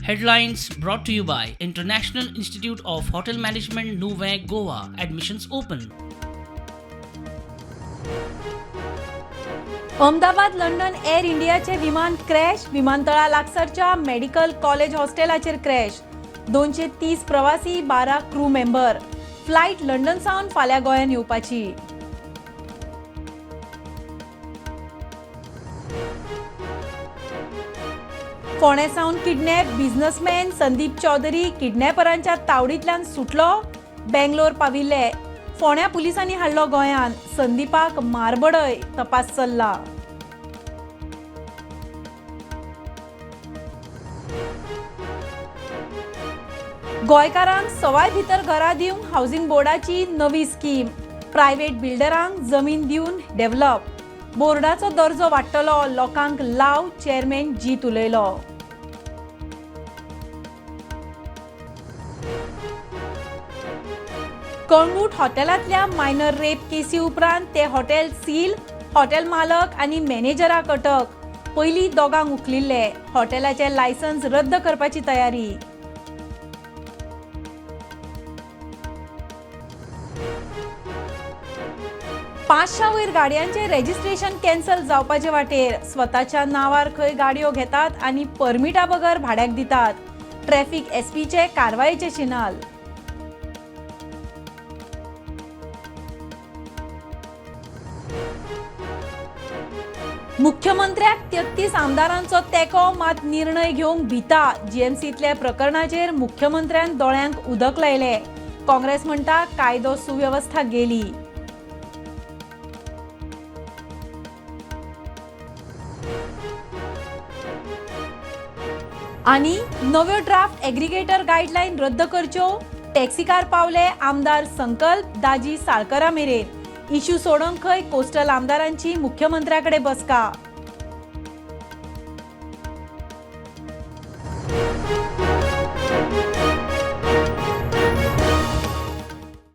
Headlines brought to you by International Institute of Hotel Management, Nuvem, Goa. Admissions open. Ahmedabad London air इंडियाचे विमान crash. विमानतळा लागसारच्या medical college हॉस्टेलाचेर crash. 230 प्रवासी, 12 crew member. Flight London सावन फाल्यां गोंयांत येवपाची. फोंडें सावन किडनॅप बिझनेसमॅन संदीप चौधरी किडनॅपरांच्या तावडींतल्यान सुटलो. बेंगलोर पाविल्ले. फोंड्या पुलिसांनी हाडलो गोंयांत. संदीपाक मारबडय, तपास चल्ला. गोंयकारांक सवाय भितर घरां दिवंक हावसिंग बोर्डाची नवी स्कीम. प्रायव्हेट बिल्डरांक जमीन दिवन डेव्हलप. बोर्डाचो दर्जो वाडटलो, लोकांक लाव. चेअरमॅन जीत उलयलो. कळंगूट हॉटेलांतल्या मायनर रेप केसी उपरांत ते हॉटेल सील. हॉटेल मालक आनी मॅनेजराक अटक. पयलीं दोगांक उखलिल्ले. हॉटेलाचें लायसन्स रद्द करपाची तयारी. 500 वयर गाडयांचे रेजिस्ट्रेशन कॅन्सल जावपाचे वाटेर. स्वताच्या नांवार खंय गाडयो घेतात आनी परमिटा बगर भाड्याक दितात. ट्रॅफिक एसपीचे कारवायेचे शिनाल. मुख्यमंत्र्याक 33 आमदारांचो तेंको, मात निर्णय घेवंक भिता. जीएमसीतल्या प्रकरणाचेर मुख्यमंत्र्यान दोळ्यांक उदक लायलें. काँग्रेस म्हणटा, कायदो सुवेवस्था गेली. आनी नव्यो ड्राफ्ट एग्रीगेटर गायडलायन रद्द करच्यो. टॅक्सीकार पावले आमदार संकल्प दाजी साळकरा मेरेन. इश्यू सोडोवंक खंय कोस्टल आमदारांची मुख्यमंत्र्याकडे बसका.